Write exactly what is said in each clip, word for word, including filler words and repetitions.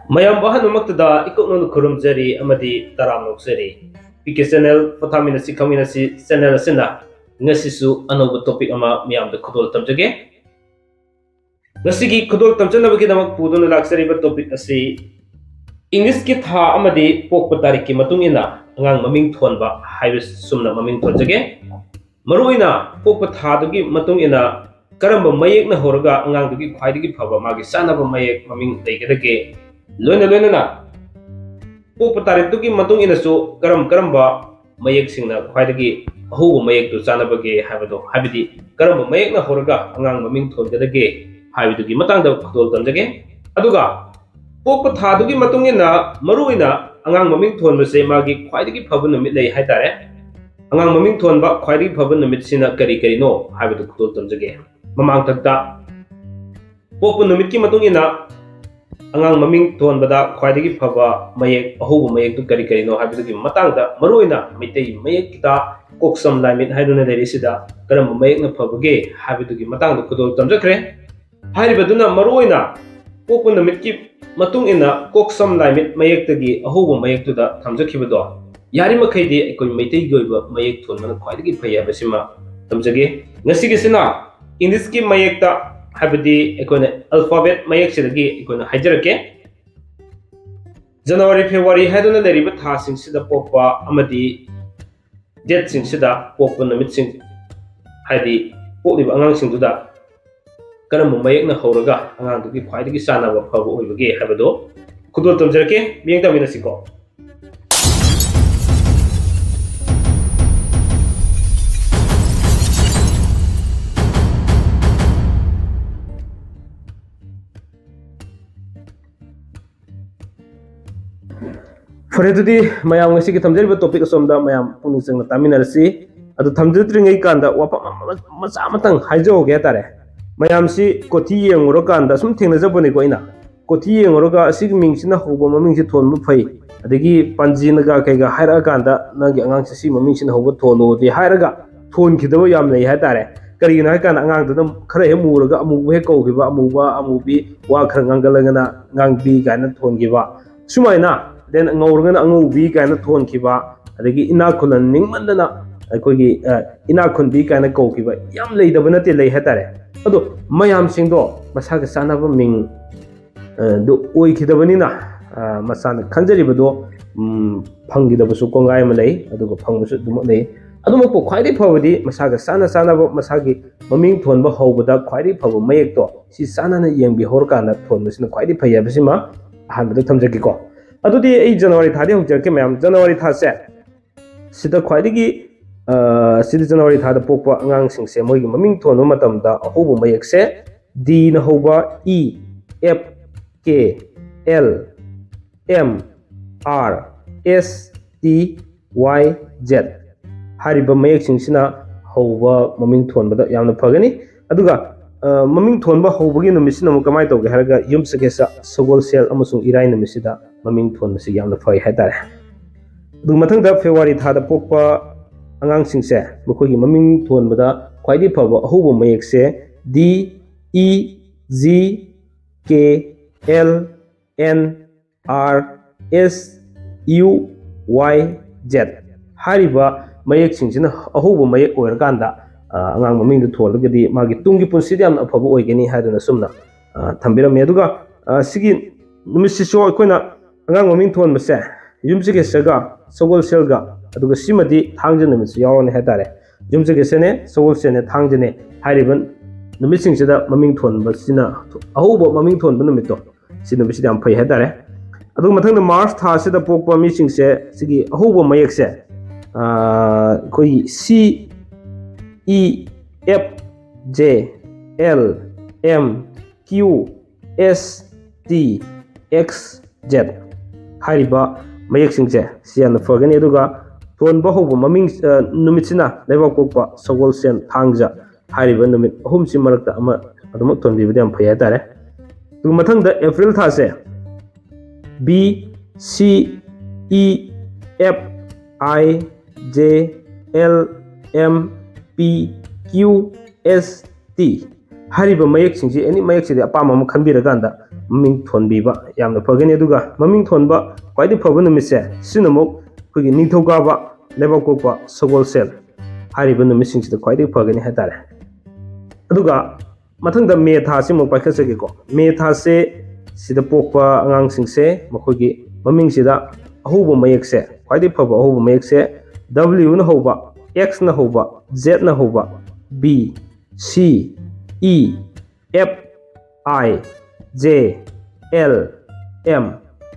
ꯃꯌꯥꯝ ꯑꯍꯥꯟꯕꯃꯛꯇꯗ ꯏꯀꯣꯛꯅꯧꯅ ꯈꯨꯔꯨꯝꯖꯔꯤ ꯑꯃꯗꯤ ꯇꯔꯥꯝꯅ ꯑꯣꯛꯆꯔꯤ꯫ ꯄꯤ ꯀꯦ ꯆꯦꯅꯦꯜ ꯄꯣꯊꯥꯃꯤꯟꯅꯁꯤ ꯈꯪꯃꯤꯟꯅꯁꯤ ꯆꯦꯅꯦꯜ ꯑꯁꯤꯅ ꯉꯁꯤꯁꯨ ꯑꯅꯧꯕ ꯇꯣꯄꯤꯛ ꯑꯃ ꯃꯌꯥꯝꯗ ꯈꯨꯗꯣꯜ ꯇꯝꯖꯒꯦ꯫ ꯉꯁꯤꯒꯤ ꯈꯨꯗꯣꯜ ꯇꯝꯖꯅꯕꯒꯤꯗꯃꯛ ꯄꯨꯗꯨꯅ ꯂꯥꯛꯆꯔꯤꯕ ꯇꯣꯄꯤꯛ ꯑꯁꯤ ꯏꯪꯂꯤꯁꯀꯤ ꯊꯥ ꯑꯃꯗꯤ ꯄꯣꯛꯄ ꯇꯥꯔꯤꯛꯀꯤ ꯃꯇꯨꯡ ꯏꯟꯅ ꯑꯉꯥꯡ ꯃꯃꯤꯡ ꯊꯣꯟꯕ ꯍꯥꯏꯕ ꯁꯨꯝꯅ ꯃꯃꯤꯡ ꯊꯣꯟꯖꯒꯦ꯫ ꯃꯔꯨꯑꯣꯏꯅ ꯄꯣꯛꯄ ꯊꯥꯗꯨꯒꯤ ꯃꯇꯨꯡ ꯏꯟꯅ ꯀꯔꯝꯕ ꯃꯌꯦꯛꯅ ꯍꯧꯔꯒ ꯑꯉꯥꯡꯗꯨꯒꯤ ꯈ꯭ꯋꯥꯏꯗꯒꯤ ꯐꯕ ꯃꯥꯒꯤ ꯆꯥꯅꯕ ꯃꯌꯦꯛ ꯃꯃꯤꯡ ꯂꯩꯒꯗꯒꯦ? ꯂꯣꯏꯅ ꯂꯣꯏꯅꯅ ꯄꯣꯛꯄ ꯇꯥꯔꯤꯛꯇꯨꯒꯤ ꯃꯇꯨꯡ ꯏꯟꯅꯁꯨ ꯀꯔꯝ ꯀꯔꯝꯕ ꯃꯌꯦꯛꯁꯤꯡꯅ ꯈ꯭ꯋꯥꯏꯗꯒꯤ ꯑꯍꯧꯕ ꯃꯌꯦꯛꯇꯨ ꯆꯥꯅꯕꯒꯦ ꯍꯥꯏꯕꯗꯣ, ꯍꯥꯏꯕꯗꯤ ꯀꯔꯝꯕ ꯃꯌꯦꯛꯅ ꯍꯧꯔꯒ ꯑꯉꯥꯡ ꯃꯃꯤꯡ ꯊꯣꯟꯒꯗꯒꯦ ꯍꯥꯏꯕꯗꯨꯒꯤ ꯃꯇꯥꯡꯗ ꯈꯨꯗꯣꯜ ꯇꯝꯖꯒꯦ꯫ ꯑꯗꯨꯒ ꯄꯣꯛꯄ ꯊꯥꯗꯨꯒꯤ ꯃꯇꯨꯡ ꯏꯟꯅ ꯃꯔꯨꯑꯣꯏꯅ ꯑꯉꯥꯡ ꯃꯃꯤꯡ ꯊꯣꯟꯕꯁꯦ ꯃꯥꯒꯤ ꯈ꯭ꯋꯥꯏꯗꯒꯤ ꯐꯕ ꯅꯨꯃꯤꯠ ꯂꯩ ꯍꯥꯏꯇꯥꯔꯦ꯫ ꯑꯉꯥꯡ ꯃꯃꯤꯡ ꯊꯣꯟꯕ ꯈ꯭ꯋꯥꯏꯗꯒꯤ ꯐꯕ ꯅꯨꯃꯤꯠꯁꯤꯅ ꯀꯔꯤ ꯀꯔꯤꯅꯣ ꯍꯥꯏꯕꯗꯨ ꯈꯨꯗꯣꯜ ꯇꯝꯖꯒꯦ꯫ ꯃꯃꯥꯡꯊꯛꯇ ꯄꯣꯛꯄ ꯅꯨꯃꯤꯠꯀꯤ ꯃꯇꯨꯡ ꯏꯟꯅ ꯑꯉꯥꯡ ꯃꯃꯤꯡ ꯊꯣꯟꯕꯗ ꯈ꯭ꯋꯥꯏꯗꯒꯤ ꯐꯕ ꯃꯌꯦꯛ, ꯑꯍꯧꯕ ꯃꯌꯦꯛꯇꯨ ꯀꯔꯤ ꯀꯔꯤꯅꯣ ꯍꯥꯏꯕꯗꯨꯒꯤ ꯃꯇꯥꯡꯗ, ꯃꯔꯨꯑꯣꯏꯅ ꯃꯩꯇꯩ ꯃꯌꯦꯛꯇ ꯀꯣꯛꯁꯝ ꯂꯥꯏꯃꯤꯠ ꯍꯥꯏꯗꯨꯅ ꯂꯩꯔꯤꯁꯤꯗ ꯀꯔꯝꯕ ꯃꯌꯦꯛꯅ ꯐꯕꯒꯦ ꯍꯥꯏꯕꯗꯨꯒꯤ ꯃꯇꯥꯡꯗ ꯈꯨꯗꯣꯜ ꯇꯝꯖꯈ꯭ꯔꯦ꯫ ꯍꯥꯏꯔꯤꯕꯗꯨꯅ ꯃꯔꯨꯑꯣꯏꯅ ꯄꯣꯛꯄ ꯅꯨꯃꯤꯠꯀꯤ ꯃꯇꯨꯡ ꯏꯟꯅ ꯀꯣꯛꯁꯝ ꯂꯥꯏꯃꯤꯠ ꯃꯌꯦꯛꯇꯒꯤ ꯑꯍꯧꯕ ꯃꯌꯦꯛꯇꯨꯗ ꯊꯝꯖꯈꯤꯕꯗꯣ, ꯌꯥꯔꯤꯃꯈꯩꯗꯤ ꯑꯩꯈꯣꯏ ꯃꯩꯇꯩꯒꯤ ꯑꯣꯏꯕ ꯃꯌꯦꯛ ꯊꯣꯟꯕꯅ ꯈ꯭ꯋꯥꯏꯗꯒꯤ ꯐꯩ ꯍꯥꯏꯕꯁꯤꯃ ꯇꯝꯖꯒꯦ꯫ ꯉꯁꯤꯒꯤꯁꯤꯅ ꯏꯪꯂꯤꯁꯀꯤ ꯃꯌꯦꯛꯇ, ꯍꯥꯏꯕꯗꯤ ꯑꯩꯈꯣꯏꯅ alphabet ꯃꯌꯦꯛꯁꯤꯗꯒꯤ ꯑꯩꯈꯣꯏꯅ ꯍꯥꯏꯖꯔꯛꯀꯦ꯫ ꯖꯅꯋꯥꯔꯤ, ꯐꯦꯕ꯭ꯔꯨꯋꯥꯔꯤ ꯍꯥꯏꯗꯨꯅ ꯂꯩꯔꯤꯕ ꯊꯥꯁꯤꯡꯁꯤꯗ ꯄꯣꯛꯄ ꯑꯃꯗꯤ dateꯁꯤꯡꯁꯤꯗ ꯄꯣꯛꯄ ꯅꯨꯃꯤꯠꯁꯤꯡ, ꯍꯥꯏꯗꯤ ꯄꯣꯛꯂꯤꯕ ꯑꯉꯥꯡꯁꯤꯡꯗꯨꯗ ꯀꯔꯝꯕ ꯃꯌꯦꯛꯅ ꯍꯧꯔꯒ ꯑꯉꯥꯡꯗꯨꯒꯤ ꯈ꯭ꯋꯥꯏꯗꯒꯤ ꯆꯥꯅꯕ ꯐꯕ ꯑꯣꯏꯕꯒꯦ ꯍꯥꯏꯕꯗꯣ ꯈꯨꯗꯣꯜ ꯇꯝꯖꯔꯛꯀꯦ꯫ ꯃꯤꯠꯌꯦꯡ ꯇꯥꯃꯤꯟꯅꯁꯤꯀꯣ꯫ ꯐꯔꯦ, ꯑꯗꯨꯗꯤ ꯃꯌꯥꯝ ꯉꯁꯤꯒꯤ ꯊꯝꯖꯔꯤꯕ topic ꯑꯁꯣꯝꯗ ꯃꯌꯥꯝ ꯄꯨꯛꯅꯤꯡ ꯆꯪꯅ ꯇꯥꯃꯤꯟꯅꯔꯁꯤ꯫ ꯑꯗꯨ ꯊꯝꯖꯗ꯭ꯔꯤꯉꯩ ꯀꯥꯟꯗ ꯋꯥꯐꯝ ꯑꯃ ꯃꯆꯥ ꯑꯃꯇꯪ ꯍꯥꯏꯖꯍꯧꯒꯦ ꯍꯥꯏꯇꯥꯔꯦ꯫ ꯃꯌꯥꯝꯁꯤ ꯀꯣꯊꯤ ꯌꯦꯡꯉꯨꯔꯀꯥꯟꯗ ꯁꯨꯝ ꯊꯦꯡꯅꯖꯕꯅꯤꯀꯣ ꯑꯩꯅ꯫ ꯀꯣꯊꯤ ꯌꯦꯡꯉꯨꯔꯒ ꯑꯁꯤꯒꯤ ꯃꯤꯡꯁꯤꯅ ꯍꯧꯕ ꯃꯃꯤꯡꯁꯤ ꯊꯣꯟꯕ ꯐꯩ, ꯑꯗꯒꯤ ꯄꯥꯟꯖꯤꯅꯒ ꯀꯩꯒ ꯍꯥꯏꯔꯛꯑꯀꯥꯟꯗ ꯅꯪꯒꯤ ꯑꯉꯥꯡꯁꯦ ꯁꯤ ꯃꯃꯤꯡꯁꯤꯅ ꯍꯧꯕ ꯊꯣꯜꯂꯣꯗꯤ ꯍꯥꯏꯔꯒ ꯊꯣꯟꯈꯤꯗꯕ ꯌꯥꯝ ꯂꯩ ꯍꯥꯏꯇꯥꯔꯦ꯫ ꯀꯔꯤꯒꯤꯅꯣ ꯍꯥꯏ ꯀꯥꯟꯗ ꯑꯉꯥꯡꯗꯨꯅ ꯈꯔ ꯍꯦꯛ ꯃꯨꯔꯒ ꯑꯃꯨꯕ ꯍꯦꯛ ꯀꯧꯈꯤꯕ, ꯑꯃꯨꯕ, ꯑꯃꯨꯕꯤ, ꯋꯥ ꯈꯔ ꯉꯥꯡꯒꯜꯂꯒꯅ ꯉꯥꯡꯕꯤ ꯀꯥꯏꯅ ꯊꯣꯟꯈꯤꯕ, ꯁꯨꯃꯥꯏꯅ, then ꯉꯧꯔꯒꯅ ꯑꯉꯧꯕꯤ ꯀꯥꯏꯅ ꯊꯣꯟꯈꯤꯕ, ꯑꯗꯒꯤ ꯏꯅꯥꯛ ꯈꯨꯜꯍꯟꯅꯤꯡꯃꯟꯗꯅ ꯑꯩꯈꯣꯏꯒꯤ, ꯑ, ꯏꯅꯥꯛ ꯈꯨꯟꯕꯤ ꯀꯥꯏꯅ ꯀꯧꯈꯤꯕ ꯌꯥꯝ ꯂꯩꯇꯕ ꯅꯠꯇꯦ, ꯂꯩ ꯍꯥꯏꯇꯥꯔꯦ꯫ ꯑꯗꯣ ꯃꯌꯥꯝꯁꯤꯡꯗꯣ ꯃꯁꯥꯒ ꯆꯥꯟꯅꯕ ꯃꯤꯡ, ꯑ, ꯗꯨ ꯑꯣꯏꯈꯤꯗꯕꯅꯤꯅ, ꯑ, ꯃꯁꯥꯅ ꯈꯟꯖꯔꯤꯕꯗꯣ, ꯎꯝ, ꯐꯪꯈꯤꯗꯕꯁꯨ ꯀꯣꯡꯒꯥꯏ ꯑꯃ ꯂꯩ, ꯑꯗꯨꯒ ꯐꯪꯕꯁꯨ ꯑꯗꯨꯃꯛ ꯂꯩ꯫ ꯑꯗꯨꯃꯛꯄꯨ ꯈ꯭ꯋꯥꯏꯗꯒꯤ ꯐꯕꯗꯤ ꯃꯁꯥꯒ ꯆꯥꯟꯅ ꯆꯥꯟꯅꯕ, ꯃꯁꯥꯒꯤ ꯃꯃꯤꯡ ꯊꯣꯟꯕ ꯍꯧꯕꯗ ꯈ꯭ꯋꯥꯏꯗꯒꯤ ꯐꯕ ꯃꯌꯦꯛꯇꯣ ꯁꯤ ꯆꯥꯟꯅꯅ ꯌꯦꯡꯕꯤꯍꯧꯔꯀꯥꯟꯗ ꯊꯣꯟꯕꯁꯤꯅ ꯈ꯭ꯋꯥꯏꯗꯒꯤ ꯐꯩ ꯍꯥꯏꯕꯁꯤꯃ ꯑꯍꯥꯟꯕꯗ ꯊꯝꯖꯒꯦꯀꯣ꯫ ꯑꯗꯨꯗꯤ ꯑꯩ ꯖꯅꯋꯥꯔꯤ ꯊꯥꯗꯒꯤ ꯍꯧꯖꯔꯛꯀꯦ ꯃꯌꯥꯝ꯫ ꯖꯅꯋꯥꯔꯤ ꯊꯥꯁꯦ ꯁꯤꯗ ꯈ꯭ꯋꯥꯏꯗꯒꯤ, ꯑ, ꯁꯤꯗ ꯖꯅꯋꯥꯔꯤ ꯊꯥꯗ ꯄꯣꯛꯄ ꯑꯉꯥꯡꯁꯤꯡꯁꯦ ꯃꯣꯏꯒꯤ ꯃꯃꯤꯡ ꯊꯣꯟꯕ ꯃꯇꯝꯗ ꯑꯍꯧꯕ ꯃꯌꯦꯛꯁꯦ Dꯅ ꯍꯧꯕ E, F, K, L, M, R, S, T, Y, Z ꯍꯥꯏꯔꯤꯕ ꯃꯌꯦꯛꯁꯤꯡꯁꯤꯅ ꯍꯧꯕ ꯃꯃꯤꯡ ꯊꯣꯟꯕꯗ ꯌꯥꯝꯅ ꯐꯒꯅꯤ꯫ ꯑꯗꯨꯒ, ꯑ, ꯃꯃꯤꯡ ꯊꯣꯟꯕ ꯍꯧꯕꯒꯤ ꯅꯨꯃꯤꯠꯁꯤꯅ ꯑꯃꯨꯛ ꯀꯃꯥꯏꯅ ꯇꯧꯒꯦ ꯍꯥꯏꯔꯒ, ꯌꯨꯝꯁꯀꯩꯁ, ꯁꯒꯣꯜꯁꯦꯜ ꯑꯃꯁꯨꯡ ꯏꯔꯥꯏ ꯅꯨꯃꯤꯠꯁꯤꯗ ꯃꯃꯤꯡ ꯊꯣꯟꯕꯁꯤ ꯌꯥꯝꯅ ꯐꯩ ꯍꯥꯏꯇꯥꯔꯦ꯫ ꯑꯗꯨꯒ ꯃꯊꯪꯗ ꯐꯦꯕ꯭ꯔꯨꯋꯥꯔꯤ ꯊꯥꯗ ꯄꯣꯛꯄ ꯑꯉꯥꯡꯁꯤꯡꯁꯦ ꯃꯈꯣꯏꯒꯤ ꯃꯃꯤꯡ ꯊꯣꯟꯕꯗ ꯈ꯭ꯋꯥꯏꯗꯒꯤ ꯐꯕ ꯑꯍꯧꯕ ꯃꯌꯦꯛꯁꯦ D, E, G, K, L, N, R, S, U, Y, Z ꯍꯥꯏꯔꯤꯕ ꯃꯌꯦꯛꯁꯤꯡꯁꯤꯅ ꯑꯍꯧꯕ ꯃꯌꯦꯛ ꯑꯣꯏꯔꯀꯥꯟꯗ, ꯑ, ꯑꯉꯥꯡ ꯃꯃꯤꯡꯗꯨ ꯊꯣꯜꯂꯒꯗꯤ ꯃꯥꯒꯤ ꯇꯨꯡꯒꯤ ꯄꯨꯟꯁꯤꯗ ꯌꯥꯝꯅ ꯑꯐꯕ ꯑꯣꯏꯒꯅꯤ ꯍꯥꯏꯗꯨꯅ ꯁꯨꯝꯅ, ꯑ, ꯊꯝꯕꯤꯔꯝꯃꯤ꯫ ꯑꯗꯨꯒ, ꯑ, ꯁꯤꯒꯤ ꯅꯨꯃꯤꯠꯁꯤꯁꯨ ꯑꯩꯈꯣꯏꯅ ꯑꯉꯥꯡ ꯃꯃꯤꯡ ꯊꯣꯟꯕꯁꯦ ꯌꯨꯝꯁꯀꯩꯁꯒ ꯁꯒꯣꯜꯁꯦꯜꯒ, ꯑꯗꯨꯒ ꯁꯤꯃꯗꯤ ꯊꯥꯡꯖ ꯅꯨꯃꯤꯠꯁꯨ ꯌꯥꯎꯔꯅꯤ ꯍꯥꯏꯇꯥꯔꯦ꯫ ꯌꯨꯝꯁꯀꯩꯁꯅꯦ, ꯁꯒꯣꯜꯁꯦꯜꯅꯦ, ꯊꯥꯡꯖꯅꯦ ꯍꯥꯏꯔꯤꯕ ꯅꯨꯃꯤꯠꯁꯤꯡꯁꯤꯗ ꯃꯃꯤꯡ ꯊꯣꯟꯕꯁꯤꯅ, ꯑꯍꯧꯕ ꯃꯃꯤꯡ ꯊꯣꯟꯕ ꯅꯨꯃꯤꯠꯇꯣ, ꯁꯤ ꯅꯨꯃꯤꯠꯁꯤꯗ ꯌꯥꯝ ꯐꯩ ꯍꯥꯏꯇꯥꯔꯦ꯫ ꯑꯗꯨꯒ ꯃꯊꯪꯗ ꯃꯥꯔꯆ ꯊꯥꯁꯤꯗ ꯄꯣꯛꯄ ꯃꯤꯁꯤꯡꯁꯦ ꯁꯤꯒꯤ ꯑꯍꯧꯕ ꯃꯌꯦꯛꯁꯦ, ꯑ, ꯑꯩꯈꯣꯏꯒꯤ C, E, F, J, L, M, Q, S, T, X, Z ꯍꯥꯏꯔꯤꯕ ꯃꯌꯦꯛꯁꯤꯡꯁꯦ ꯁꯤ ꯌꯥꯝꯅ ꯐꯒꯅꯤ꯫ ꯑꯗꯨꯒ ꯊꯣꯟꯕ ꯍꯧꯕ ꯃꯃꯤꯡ, ꯑ, ꯅꯨꯃꯤꯠꯁꯤꯅ ꯂꯩꯕꯥꯛꯄꯣꯛꯄ, ꯁꯒꯣꯜꯁꯦꯟ, ꯊꯥꯡꯖ ꯍꯥꯏꯔꯤꯕ ꯅꯨꯃꯤꯠ ꯑꯍꯨꯝꯁꯤ ꯃꯔꯛꯇ ꯑꯃ ꯑꯗꯨꯃꯛ ꯊꯣꯟꯕꯤꯕꯗꯤ ꯌꯥꯝ ꯐꯩ ꯍꯥꯏꯇꯥꯔꯦ꯫ ꯑꯗꯨꯒ ꯃꯊꯪꯗ ꯑꯦꯄ꯭ꯔꯤꯜ ꯊꯥꯁꯦ B, C, E, F, I, J, L, M, P, Q, S T. ꯍꯥꯏꯔꯤꯕ ꯃꯌꯦꯛꯁꯤꯡꯁꯤ, ꯑꯦꯅꯤ ꯃꯌꯦꯛꯁꯤꯗꯤ ꯑꯄꯥꯝꯕ ꯑꯃ ꯈꯟꯕꯤꯔꯀꯥꯟꯗ ꯃꯃꯤꯡ ꯊꯣꯟꯕꯤꯕ ꯌꯥꯝꯅ ꯐꯒꯅꯤ꯫ ꯑꯗꯨꯒ ꯃꯃꯤꯡ ꯊꯣꯟꯕ ꯈ꯭ꯋꯥꯏꯗꯒꯤ ꯐꯕ ꯅꯨꯃꯤꯠꯁꯦ ꯁꯤꯅ ꯑꯃꯨꯛ ꯑꯩꯈꯣꯏꯒꯤ ꯅꯤꯡꯊꯧꯀꯥꯕ, ꯂꯩꯕꯥꯛꯄꯣꯛꯄ, ꯁꯒꯣꯜꯁꯦꯜ ꯍꯥꯏꯔꯤꯕ ꯅꯨꯃꯤꯠꯁꯤꯡꯁꯤꯗ ꯈ꯭ꯋꯥꯏꯗꯒꯤ ꯐꯒꯅꯤ ꯍꯥꯏꯇꯥꯔꯦ꯫ ꯑꯗꯨꯒ ꯃꯊꯪꯗ ꯃꯦ ꯊꯥꯁꯤ ꯑꯃꯨꯛ ꯄꯥꯏꯈꯠꯆꯒꯦꯀꯣ꯫ ꯃꯦ ꯊꯥꯁꯦ ꯁꯤꯗ ꯄꯣꯛꯄ ꯑꯉꯥꯡꯁꯤꯡꯁꯦ ꯃꯈꯣꯏꯒꯤ ꯃꯃꯤꯡꯁꯤꯗ ꯑꯍꯧꯕ ꯃꯌꯦꯛꯁꯦ, ꯈ꯭ꯋꯥꯏꯗꯒꯤ ꯐꯕ ꯑꯍꯧꯕ ꯃꯌꯦꯛꯁꯦ W ꯅ ꯍꯧꯕ, X ꯅ ꯍꯧꯕ, Z ꯅ ꯍꯧꯕ, B, C, E, F, I, J, L, M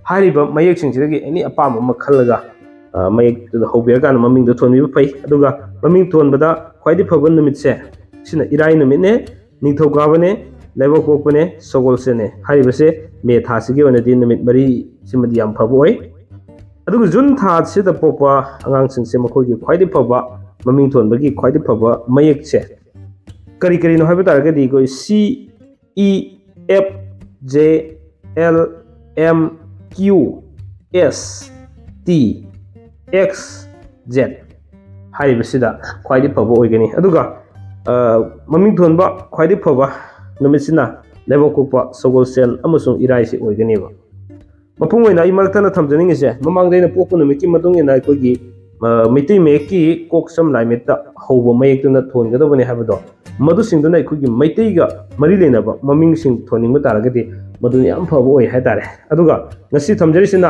ꯍꯥꯏꯔꯤꯕ ꯃꯌꯦꯛꯁꯤꯡꯁꯤꯗꯒꯤ ꯑꯦꯅꯤ ꯑꯄꯥꯝꯕ ꯑꯃ ꯈꯜꯂꯒ, ꯑ, ꯃꯌꯦꯛꯇꯨꯗ ꯍꯧꯕꯤꯔꯀꯥꯟꯗ ꯃꯃꯤꯡꯗꯣ ꯊꯣꯟꯕꯤꯕ ꯐꯩ꯫ ꯑꯗꯨꯒ ꯃꯃꯤꯡ ꯊꯣꯟꯕꯗ ꯈ꯭ꯋꯥꯏꯗꯒꯤ ꯐꯕ ꯅꯨꯃꯤꯠꯁꯦ ꯁꯤꯅ ꯏꯔꯥꯏ ꯅꯨꯃꯤꯠꯅꯦ, ꯅꯤꯡꯊꯧꯀꯥꯕꯅꯦ, ꯂꯩꯕꯥꯛꯄꯣꯛꯄꯅꯦ, ꯁꯒꯣꯜꯁꯦꯜꯅꯦ꯫ ꯍꯥꯏꯔꯤꯕꯁꯦ ꯃꯦ ꯊꯥꯁꯤꯒꯤ ꯑꯣꯏꯅꯗꯤ ꯅꯨꯃꯤꯠ ꯃꯔꯤꯁꯤꯃꯗꯤ ꯌꯥꯝ ꯐꯕ ꯑꯣꯏ꯫ ꯑꯗꯨꯒ ꯖꯨꯟ ꯊꯥꯁꯤꯗ ꯄꯣꯛꯄ ꯑꯉꯥꯡꯁꯤꯡꯁꯦ ꯃꯈꯣꯏꯒꯤ ꯈ꯭ꯋꯥꯏꯗꯒꯤ ꯐꯕ, ꯃꯃꯤꯡ ꯊꯣꯟꯕꯒꯤ ꯈ꯭ꯋꯥꯏꯗꯒꯤ ꯐꯕ ꯃꯌꯦꯛꯁꯦ ꯀꯔꯤ ꯀꯔꯤꯅꯣ ꯍꯥꯏꯕ ꯇꯥꯔꯒꯗꯤ ꯑꯩꯈꯣꯏ C, E, F, J, L, M, Q, S, T, X, Z ꯍꯥꯏꯔꯤꯕꯁꯤꯗ ꯈ꯭ꯋꯥꯏꯗꯒꯤ ꯐꯕ ꯑꯣꯏꯒꯅꯤ꯫ ꯑꯗꯨꯒ, ꯑ, ꯃꯃꯤꯡ ꯊꯣꯟꯕ ꯈ꯭ꯋꯥꯏꯗꯒꯤ ꯐꯕ ꯅꯨꯃꯤꯠꯁꯤꯅ ꯂꯩꯕꯥꯛꯄꯣꯛꯄ, ꯁꯒꯣꯜꯁꯦꯜ ꯑꯃꯁꯨꯡ ꯏꯔꯥꯏꯁꯤ ꯑꯣꯏꯒꯅꯦꯕ꯫ ꯃꯄꯨꯡ ꯑꯣꯏꯅ ꯑꯩ ꯃꯔꯛ ꯊꯠꯅ ꯊꯝꯖꯅꯤꯡꯉꯤꯁꯦ, ꯃꯃꯥꯡꯗ ꯑꯩꯅ ꯄꯣꯛꯄ ꯅꯨꯃꯤꯠꯀꯤ ꯃꯇꯨꯡ ꯏꯟꯅ ꯑꯩꯈꯣꯏꯒꯤ, ꯑ, ꯃꯩꯇꯩ ꯃꯌꯦꯛꯀꯤ ꯀꯣꯛ ꯁꯝ ꯂꯥꯏꯃꯤꯠꯇ ꯍꯧꯕ ꯃꯌꯦꯛꯇꯨꯅ ꯊꯣꯟꯒꯗꯕꯅꯤ ꯍꯥꯏꯕꯗꯣ, ꯃꯗꯨꯁꯤꯡꯗꯨꯅ ꯑꯩꯈꯣꯏꯒꯤ ꯃꯩꯇꯩꯒ ꯃꯔꯤ ꯂꯩꯅꯕ ꯃꯃꯤꯡꯁꯤꯡ ꯊꯣꯟꯅꯤꯡꯕ ꯇꯥꯔꯒꯗꯤ ꯃꯗꯨꯅ ꯌꯥꯝ ꯐꯕ ꯑꯣꯏ ꯍꯥꯏꯇꯥꯔꯦ꯫ ꯑꯗꯨꯒ ꯉꯁꯤ ꯊꯝꯖꯔꯤꯁꯤꯅ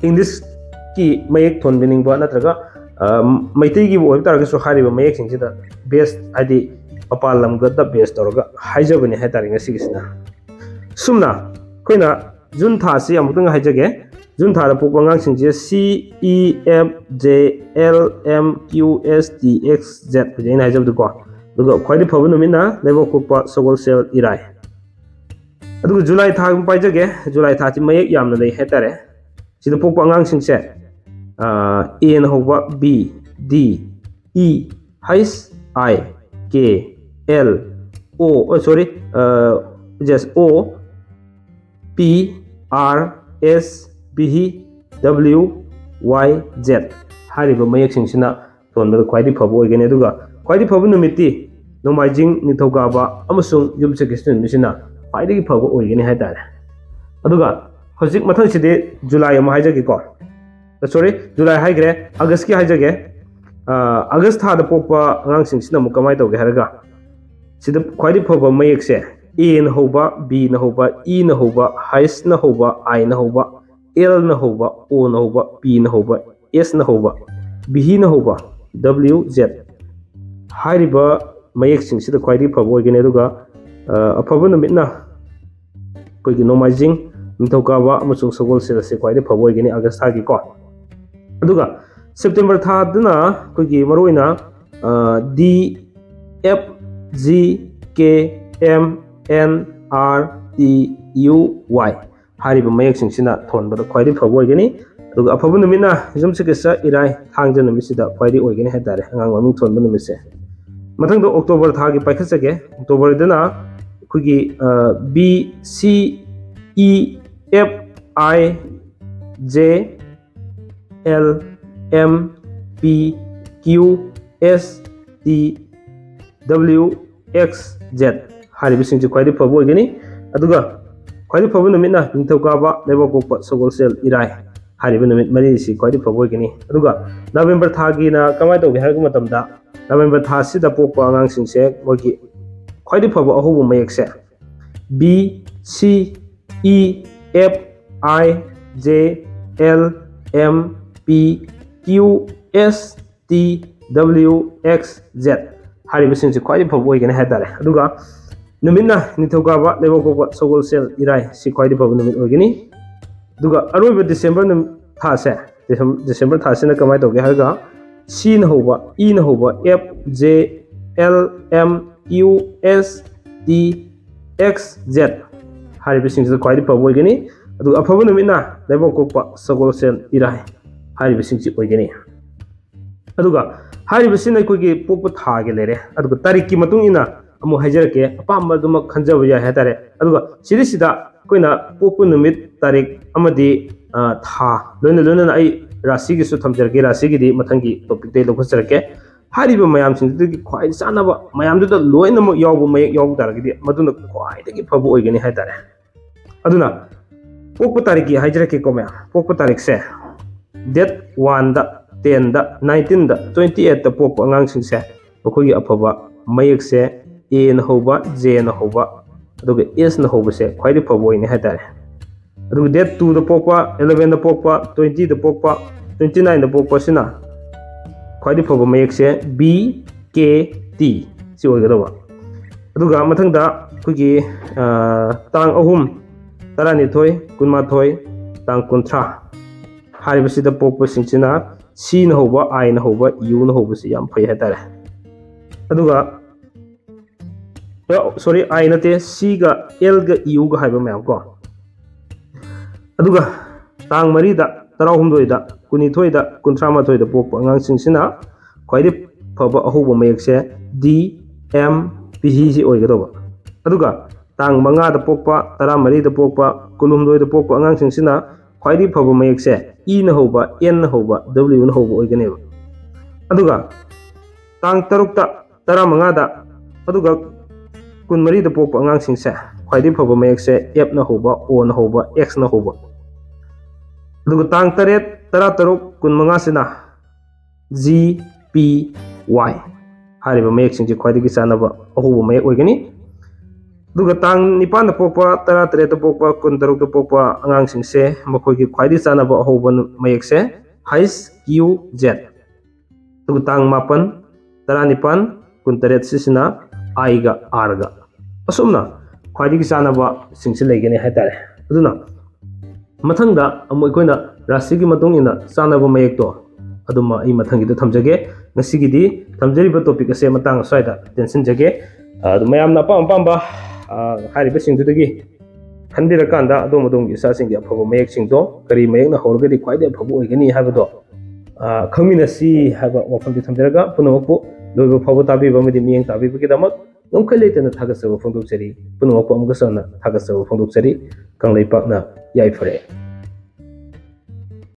ꯏꯪꯂꯤꯁꯀꯤ ꯃꯌꯦꯛ ꯊꯣꯟꯕꯤꯅꯤꯡꯕ ꯅꯠꯇ꯭ꯔꯒ, ꯑ, ꯃꯩꯇꯩꯒꯤꯕꯨ ꯑꯣꯏꯕ ꯇꯥꯔꯒꯁꯨ ꯍꯥꯏꯔꯤꯕ ꯃꯌꯦꯛꯁꯤꯡꯁꯤꯗ ꯕꯦꯁ, ꯍꯥꯏꯗꯤ ꯃꯄꯥꯟ ꯂꯝꯒꯗ ꯕꯦꯁ ꯇꯧꯔꯒ ꯍꯥꯏꯖꯕꯅꯤ ꯍꯥꯏꯇꯥꯔꯦ ꯉꯁꯤꯒꯤꯁꯤꯅ꯫ ꯁꯨꯝꯅ ꯑꯩꯈꯣꯏꯅ ꯖꯨꯟ ꯊꯥꯁꯤ ꯑꯃꯨꯛꯇꯪ ꯍꯥꯏꯖꯒꯦ꯫ ꯖꯨꯟ ꯊꯥꯗ ꯄꯣꯛꯄ ꯑꯉꯥꯡꯁꯤꯡꯁꯦ C, E, F, J, L, M, Q, S, T, X, Z ꯍꯧꯖꯤꯛ ꯑꯩꯅ ꯍꯥꯏꯖꯕꯗꯨꯀꯣ꯫ ꯑꯗꯨꯒ ꯈ꯭ꯋꯥꯏꯗꯒꯤ ꯐꯕ ꯅꯨꯃꯤꯠꯅ ꯂꯩꯕꯥꯛꯄꯣꯛꯄ, ꯁꯒꯣꯜꯁꯦꯜ, ꯏꯔꯥꯏ꯫ ꯑꯗꯨꯒ ꯖꯨꯂꯥꯏ ꯊꯥ ꯑꯃ ꯄꯥꯏꯖꯒꯦ꯫ ꯖꯨꯂꯥꯏ ꯊꯥꯁꯤ ꯃꯌꯦꯛ ꯌꯥꯝꯅ ꯂꯩ ꯍꯥꯏꯇꯥꯔꯦ꯫ ꯁꯤꯗ ꯄꯣꯛꯄ ꯑꯉꯥꯡꯁꯤꯡꯁꯦ, ꯑ, A ꯅ ꯍꯧꯕ, B, D, E, H, I, K, L, O, oh, sorry, ꯑ, yes, O, P, R, S, B, W, Y, Z ꯍꯥꯏꯔꯤꯕ ꯃꯌꯦꯛꯁꯤꯡꯁꯤꯅ ꯊꯣꯟꯕꯗ ꯈ꯭ꯋꯥꯏꯗꯒꯤ ꯐꯕ ꯑꯣꯏꯒꯅꯤ꯫ ꯑꯗꯨꯒ ꯈ꯭ꯋꯥꯏꯗꯒꯤ ꯐꯕ ꯅꯨꯃꯤꯠꯇꯤ ꯅꯣꯡꯃꯥꯏꯖꯤꯡ, ꯅꯤꯡꯊꯧꯀꯥꯕ ꯑꯃꯁꯨꯡ ꯌꯨꯝꯁꯀꯩꯁ ꯅꯨꯃꯤꯠꯁꯤꯅ ꯈ꯭ꯋꯥꯏꯗꯒꯤ ꯐꯕ ꯑꯣꯏꯒꯅꯤ ꯍꯥꯏꯇꯥꯔꯦ꯫ ꯑꯗꯨꯒ ꯍꯧꯖꯤꯛ ꯃꯊꯪꯁꯤꯗꯤ ꯖꯨꯂꯥꯏ ꯑꯃ ꯍꯥꯏꯖꯒꯦꯀꯣ꯫ ꯁꯣꯔꯤ, ꯖꯨꯂꯥꯏ ꯍꯥꯏꯈ꯭ꯔꯦ, ꯑꯥꯒꯁꯀꯤ ꯍꯥꯏꯖꯒꯦ꯫ ꯑꯥ, ꯑꯥꯒꯁ ꯊꯥꯗ ꯄꯣꯛꯄ ꯑꯉꯥꯡꯁꯤꯡꯁꯤꯅ ꯑꯃꯨꯛ ꯀꯃꯥꯏꯅ ꯇꯧꯒꯦ ꯍꯥꯏꯔꯒ, ꯁꯤꯗ ꯈ꯭ꯋꯥꯏꯗꯒꯤ ꯐꯕ ꯃꯌꯦꯛꯁꯦ ꯑꯦꯅ ꯍꯧꯕ, ꯕꯤꯅ ꯍꯧꯕ, ꯏꯅ ꯍꯧꯕ, ꯍꯩꯁꯅ ꯍꯧꯕ, ꯑꯥꯏꯅ ꯍꯧꯕ, ꯑꯦꯜꯅ ꯍꯧꯕ, ꯑꯣꯅ ꯍꯧꯕ, ꯄꯤꯅ ꯍꯧꯕ, ꯑꯦꯁꯅ ꯍꯧꯕ, ꯚꯤꯍꯤꯅ ꯍꯧꯕ, ꯗꯕ꯭ꯂꯤꯎ ꯖꯦꯠ ꯍꯥꯏꯔꯤꯕ ꯃꯌꯦꯛꯁꯤꯡꯁꯤꯗ ꯈ꯭ꯋꯥꯏꯗꯒꯤ ꯐꯕ ꯑꯣꯏꯒꯅꯤ꯫ ꯑꯗꯨꯒ, ꯑ, ꯑꯐꯕ ꯅꯨꯃꯤꯠꯅ ꯑꯩꯈꯣꯏꯒꯤ ꯅꯣꯡꯃꯥꯏꯖꯤꯡ, ꯅꯤꯡꯊꯧꯀꯥꯕ ꯑꯃꯁꯨꯡ ꯁꯒꯣꯜꯁꯦꯜ ꯑꯁꯤ ꯈ꯭ꯋꯥꯏꯗꯒꯤ ꯐꯕ ꯑꯣꯏꯒꯅꯤ ꯑꯥꯒꯁ ꯊꯥꯒꯤꯀꯣ꯫ ꯑꯗꯨꯒ ꯁꯦꯞꯇꯦꯝꯕꯔ ꯊꯥꯗꯅ ꯑꯩꯈꯣꯏꯒꯤ ꯃꯔꯨꯑꯣꯏꯅ, A, D, F, G, K, M, N, R, T, U, Y ꯍꯥꯏꯔꯤꯕ ꯃꯌꯦꯛꯁꯤꯡꯁꯤꯅ ꯊꯣꯟꯕꯗ ꯈ꯭ꯋꯥꯏꯗꯒꯤ ꯐꯕ ꯑꯣꯏꯒꯅꯤ꯫ ꯑꯗꯨꯒ ꯑꯐꯕ ꯅꯨꯃꯤꯠꯅ ꯌꯨꯝꯁꯀꯩꯁ, ꯏꯔꯥꯏ, ꯊꯥꯡꯖ ꯅꯨꯃꯤꯠꯁꯤꯗ ꯈ꯭ꯋꯥꯏꯗꯒꯤ ꯑꯣꯏꯒꯅꯤ ꯍꯥꯏꯇꯥꯔꯦ, ꯑꯉꯥꯡ ꯃꯃꯤꯡ ꯊꯣꯟꯕ ꯅꯨꯃꯤꯠꯁꯦ꯫ ꯃꯊꯪꯗ ꯑꯣꯛꯇꯣꯕꯔ ꯊꯥꯒꯤ ꯄꯥꯏꯈꯠꯆꯒꯦ꯫ ꯑꯣꯛꯇꯣꯕꯔꯗꯅ ꯑꯩꯈꯣꯏꯒꯤ, ꯑ, ꯕꯤ, ꯁꯤ, ꯏ, ꯑꯦꯐ, ꯑꯥꯏ, ꯖꯦ, ꯑꯦꯜ, ꯑꯦꯝ, ꯄꯤ, Q, S, T, W, X, Z ꯍꯥꯏꯔꯤꯕꯁꯤꯡꯁꯤ ꯈ꯭ꯋꯥꯏꯗꯒꯤ ꯐꯕ ꯑꯣꯏꯒꯅꯤ꯫ ꯑꯗꯨꯒ ꯈ꯭ꯋꯥꯏꯗꯒꯤ ꯐꯕ ꯅꯨꯃꯤꯠꯅ ꯅꯤꯡꯊꯧꯀꯥꯕ, ꯂꯩꯕꯥꯛꯄꯣꯛꯄ, ꯁꯒꯣꯜꯁꯦꯜ, ꯏꯔꯥꯏ ꯍꯥꯏꯔꯤꯕ ꯅꯨꯃꯤꯠ ꯃꯔꯤꯁꯤ ꯈ꯭ꯋꯥꯏꯗꯒꯤ ꯐꯕ ꯑꯣꯏꯒꯅꯤ꯫ ꯑꯗꯨꯒ ꯅꯕꯦꯝꯕꯔ ꯊꯥꯒꯤꯅ ꯀꯃꯥꯏꯅ ꯇꯧꯒꯦ ꯍꯥꯏꯕ ꯃꯇꯝꯗ, ꯅꯕꯦꯝꯕꯔ ꯊꯥꯁꯤꯗ ꯄꯣꯛꯄ ꯑꯉꯥꯡꯁꯤꯡꯁꯦ ꯃꯣꯏꯒꯤ ꯈ꯭ꯋꯥꯏꯗꯒꯤ ꯐꯕ ꯑꯍꯧꯕ ꯃꯌꯦꯛꯁꯦ ꯕꯤ, ꯁꯤ, ꯏ, ꯑꯦꯐ, ꯑꯥꯏ, ꯖꯦ, ꯑꯦꯜ, ꯑꯦꯝ, ꯄꯤ, Q, S, T, W, X, Z ꯍꯥꯏꯔꯤꯕꯁꯤꯡꯁꯤ ꯈ꯭ꯋꯥꯏꯗꯒꯤ ꯐꯕ ꯑꯣꯏꯒꯅꯤ ꯍꯥꯏꯇꯥꯔꯦ꯫ ꯑꯗꯨꯒ ꯅꯨꯃꯤꯠꯅ ꯅꯤꯡꯊꯧꯀꯥꯕ, ꯂꯩꯕꯥꯛꯄꯣꯛꯄ, ꯁꯒꯣꯜꯁꯦꯜ, ꯏꯔꯥꯏ ꯁꯤ ꯈ꯭ꯋꯥꯏꯗꯒꯤ ꯐꯕ ꯅꯨꯃꯤꯠ ꯑꯣꯏꯒꯅꯤ꯫ ꯑꯗꯨꯒ ꯑꯔꯣꯏꯕ ꯗꯤꯁꯦꯝꯕꯔ ꯅꯨꯃꯤꯠ ꯊꯥꯁꯦ, ꯗꯤꯁꯦꯝ-, ꯗꯤꯁꯦꯝꯕꯔ ꯊꯥꯁꯤꯅ ꯀꯃꯥꯏꯅ ꯇꯧꯒꯦ ꯍꯥꯏꯔꯒ, ꯁꯤꯅ ꯍꯧꯕ, ꯏꯅ ꯍꯧꯕ, F, J, L, M, Q, S, T, X, Z ꯍꯥꯏꯔꯤꯕꯁꯤꯡꯁꯤꯗ ꯈ꯭ꯋꯥꯏꯗꯒꯤ ꯐꯕ ꯑꯣꯏꯒꯅꯤ꯫ ꯑꯗꯨꯒ ꯑꯐꯕ ꯅꯨꯃꯤꯠꯅ ꯂꯩꯕꯥꯛꯄꯣꯛꯄ, ꯁꯒꯣꯜꯁꯦꯜ, ꯏꯔꯥꯏ ꯍꯥꯏꯔꯤꯕꯁꯤꯡꯁꯤ ꯑꯣꯏꯒꯅꯤ꯫ ꯑꯗꯨꯒ ꯍꯥꯏꯔꯤꯕꯁꯤꯅ ꯑꯩꯈꯣꯏꯒꯤ ꯄꯣꯛꯄ ꯊꯥꯒꯤ ꯂꯩꯔꯦ꯫ ꯑꯗꯨꯒ ꯇꯥꯔꯤꯛꯀꯤ ꯃꯇꯨꯡ ꯏꯟꯅ ꯑꯃꯨꯛ ꯍꯥꯏꯖꯔꯛꯀꯦ, ꯑꯄꯥꯝꯕ ꯑꯗꯨꯃꯛ ꯈꯟꯖꯕ ꯌꯥꯏ ꯍꯥꯏꯇꯥꯔꯦ꯫ ꯑꯗꯨꯒ ꯁꯤꯗꯩꯁꯤꯗ ꯑꯩꯈꯣꯏꯅ ꯄꯣꯛꯄ ꯅꯨꯃꯤꯠ, ꯇꯥꯔꯤꯛ ꯑꯃꯗꯤ, ꯑ, ꯊꯥ ꯂꯣꯏꯅ ꯂꯣꯏꯅꯅ ꯑꯩ ꯔꯥꯁꯤꯒꯤꯁꯨ ꯊꯝꯖꯔꯛꯀꯦ꯫ ꯔꯥꯁꯤꯒꯤꯗꯤ ꯃꯊꯪꯒꯤ ꯇꯣꯄꯤꯛꯇ ꯑꯩ ꯂꯧꯈꯠꯆꯔꯛꯀꯦ꯫ ꯍꯥꯏꯔꯤꯕ ꯃꯌꯥꯝꯁꯤꯡꯗꯨꯗꯒꯤ ꯈ꯭ꯋꯥꯏ ꯆꯥꯟꯅꯕ ꯃꯌꯥꯝꯗꯨꯗ ꯂꯣꯏꯅꯃꯛ ꯌꯥꯎꯕ ꯃꯌꯦꯛ ꯌꯥꯎꯕ ꯇꯥꯔꯒꯗꯤ ꯃꯗꯨꯅ ꯈ꯭ꯋꯥꯏꯗꯒꯤ ꯐꯕ ꯑꯣꯏꯒꯅꯤ ꯍꯥꯏꯇꯥꯔꯦ꯫ ꯑꯗꯨꯅ ꯄꯣꯛꯄ ꯇꯥꯔꯤꯛꯀꯤ ꯍꯥꯏꯖꯔꯛꯀꯦꯀꯣ ꯃꯌꯥꯝ꯫ ꯄꯣꯛꯄ ꯇꯥꯔꯤꯛꯁꯦ date one ꯗ, ten ꯗ, nineteen ꯗ, twenty eight ꯇ ꯄꯣꯛꯄ ꯑꯉꯥꯡꯁꯤꯡꯁꯦ ꯃꯈꯣꯏꯒꯤ ꯑꯐꯕ ꯃꯌꯦꯛꯁꯦ A ꯅ ꯍꯧꯕ, J ꯅ ꯍꯧꯕ, ꯑꯗꯨꯒ S ꯅ ꯍꯧꯕꯁꯦ ꯈ꯭ꯋꯥꯏꯗꯒꯤ ꯐꯕ ꯑꯣꯏꯅꯤ ꯍꯥꯏꯇꯥꯔꯦ꯫ ꯑꯗꯨꯒ date two ꯗ ꯄꯣꯛꯄ, eleven ꯗ ꯄꯣꯛꯄ, twenty ꯗ ꯄꯣꯛꯄ, twenty nine ꯗ ꯄꯣꯛꯄꯁꯤꯅ ꯈ꯭ꯋꯥꯏꯗꯒꯤ ꯐꯕ ꯃꯌꯦꯛꯁꯦ B, K, T ꯁꯤ ꯑꯣꯏꯒꯗꯧꯕ꯫ ꯑꯗꯨꯒ ꯃꯊꯪꯗ ꯑꯩꯈꯣꯏꯒꯤ, ꯑ, ꯇꯥꯡ ꯑꯍꯨꯝ, ꯇꯔꯥꯅꯤꯊꯣꯏ, ꯀꯨꯟꯃꯥꯊꯣꯏ, ꯇꯥꯡ ꯀꯨꯟꯊ꯭ꯔꯥ ꯍꯥꯏꯔꯤꯕꯁꯤꯗ ꯄꯣꯛꯄꯁꯤꯡꯁꯤꯅ C ꯅ ꯍꯧꯕ, I ꯅ ꯍꯧꯕ, U ꯅ ꯍꯧꯕꯁꯤ ꯌꯥꯝ ꯐꯩ ꯍꯥꯏꯇꯥꯔꯦ꯫ ꯑꯗꯨꯒ, sorry, I ꯅꯠꯇꯦ, C ꯒ L ꯒ U ꯒ ꯍꯥꯏꯕ ꯃꯌꯥꯝ ꯀꯣ꯫ ꯑꯗꯨꯒ ꯇꯥꯡ ꯃꯔꯤꯗ, ꯇꯔꯥꯍꯨꯝꯗꯣꯏꯗ, ꯀꯨꯟꯅꯤꯊꯣꯏꯗ, ꯀꯨꯟꯊ꯭ꯔꯥ ꯃꯥꯊꯣꯏꯗ ꯄꯣꯛꯄ ꯑꯉꯥꯡꯁꯤꯡꯁꯤꯅ ꯈ꯭ꯋꯥꯏꯗꯒꯤ ꯐꯕ ꯑꯍꯧꯕ ꯃꯌꯦꯛꯁꯦ D, M, P, H ꯁꯤ ꯑꯣꯏꯒꯗꯧꯕ꯫ ꯑꯗꯨꯒ ꯇꯥꯡ ꯃꯉꯥꯗ ꯄꯣꯛꯄ, ꯇꯔꯥꯃꯔꯤꯗ ꯄꯣꯛꯄ, ꯀꯨꯟꯍꯨꯝꯗꯣꯏꯗ ꯄꯣꯛꯄ ꯑꯉꯥꯡꯁꯤꯡꯁꯤꯅ ꯈ꯭ꯋꯥꯏꯗꯒꯤ ꯐꯕ ꯃꯌꯦꯛꯁꯦ E ꯅ ꯍꯧꯕ, N ꯅ ꯍꯧꯕ, W ꯅ ꯍꯧꯕ ꯑꯣꯏꯒꯅꯦꯕ꯫ ꯑꯗꯨꯒ ꯇꯥꯡ ꯇꯔꯨꯛꯇ, ꯇꯔꯥꯃꯉꯥꯗ, ꯑꯗꯨꯒ ꯀꯨꯟꯃꯔꯤꯗ ꯄꯣꯛꯄ ꯑꯉꯥꯡꯁꯤꯡꯁꯦ ꯈ꯭ꯋꯥꯏꯗꯒꯤ ꯐꯕ ꯃꯌꯦꯛꯁꯦ F ꯅ ꯍꯧꯕ, O ꯅ ꯍꯧꯕ, X ꯅ ꯍꯧꯕ꯫ ꯑꯗꯨꯒ ꯇꯥꯡ ꯇꯔꯦꯠ, ꯇꯔꯥꯇꯔꯨꯛ, ꯀꯨꯟꯃꯉꯥꯁꯤꯅ G, P, Y ꯍꯥꯏꯔꯤꯕ ꯃꯌꯦꯛꯁꯤꯡꯁꯦ ꯈ꯭ꯋꯥꯏꯗꯒꯤ ꯆꯥꯟꯅꯕ ꯑꯍꯧꯕ ꯃꯌꯦꯛ ꯑꯣꯏꯒꯅꯤ꯫ ꯑꯗꯨꯒ ꯇꯥꯡ ꯅꯤꯄꯥꯟꯗ ꯄꯣꯛꯄ, ꯇꯔꯥꯇꯔꯦꯠꯇ ꯄꯣꯛꯄ, ꯀꯨꯟꯇꯔꯨꯛꯇ ꯄꯣꯛꯄ ꯑꯉꯥꯡꯁꯤꯡꯁꯦ ꯃꯈꯣꯏꯒꯤ ꯈ꯭ꯋꯥꯏꯗꯒꯤ ꯆꯥꯟꯅꯕ ꯑꯍꯧꯕ ꯃꯌꯦꯛꯁꯦ H, Q, Z꯫ ꯑꯗꯨꯒ ꯇꯥꯡ ꯃꯥꯄꯟ, ꯇꯔꯥꯅꯤꯄꯥꯟ, ꯀꯨꯟꯇꯔꯦꯠ ꯁꯤꯁꯤꯅ I ꯒ R ꯒ꯫ ꯑꯁꯨꯝꯅ ꯈ꯭ꯋꯥꯏꯗꯒꯤ ꯆꯥꯟꯅꯕꯁꯤꯡꯁꯤ ꯂꯩꯒꯅꯤ ꯍꯥꯏꯇꯥꯔꯦ꯫ ꯑꯗꯨꯅ ꯃꯊꯪꯗ ꯑꯃꯨꯛ ꯑꯩꯈꯣꯏꯅ ꯔꯥꯁꯤꯒꯤ ꯃꯇꯨꯡ ꯏꯟꯅ ꯆꯥꯟꯅꯕ ꯃꯌꯦꯛꯇꯣ ꯑꯗꯨꯃ ꯑꯩ ꯃꯊꯪꯒꯤꯗ ꯊꯝꯖꯒꯦ꯫ ꯉꯁꯤꯒꯤꯗꯤ ꯊꯝꯖꯔꯤꯕ topic ꯑꯁꯦ ꯃꯇꯥꯡ ꯑꯁ꯭ꯋꯥꯏꯗ ꯇꯦꯟꯁꯤꯟꯖꯒꯦ꯫ ꯑ, ꯑꯗꯨ ꯃꯌꯥꯝꯅ ꯑꯄꯥꯝ ꯑꯄꯥꯝꯕ, ꯑ, ꯍꯥꯏꯔꯤꯕꯁꯤꯡꯗꯨꯗꯒꯤ ꯈꯟꯕꯤꯔꯀꯥꯟꯗ ꯑꯗꯣꯝ ꯑꯗꯣꯝꯒꯤ ꯏꯆꯥꯁꯤꯡꯒꯤ ꯑꯐꯕ ꯃꯌꯦꯛꯁꯤꯡꯗꯣ ꯀꯔꯤ ꯃꯌꯦꯛꯅ ꯍꯧꯔꯒꯗꯤ ꯈ꯭ꯋꯥꯏꯗꯒꯤ ꯑꯐꯕ ꯑꯣꯏꯒꯅꯤ ꯍꯥꯏꯕꯗꯣ, ꯑ, ꯈꯪꯃꯤꯟꯅꯁꯤ ꯍꯥꯏꯕ ꯋꯥꯐꯝꯗꯤ ꯊꯝꯖꯔꯒ ꯄꯨꯝꯅꯃꯛꯄꯨ ꯂꯣꯏꯕ ꯐꯥꯎꯕ ꯇꯥꯕꯤꯕ ꯑꯃꯗꯤ ꯃꯤꯠꯌꯦꯡ ꯇꯥꯕꯤꯕꯒꯤꯗꯃꯛ ꯉꯝꯈꯩ ꯂꯩꯇꯅ ꯊꯥꯒꯠꯆꯕ ꯐꯣꯡꯗꯣꯛꯆꯔꯤ꯫ ꯄꯨꯝꯅꯃꯛꯄꯨ ꯑꯃꯨꯛꯀꯁꯨ ꯍꯟꯅ ꯊꯥꯒꯠꯆꯕ ꯐꯣꯡꯗꯣꯛꯆꯔꯤ꯫ ꯀꯪꯂꯩꯄꯥꯛꯅ ꯌꯥꯏꯐꯔꯦ꯫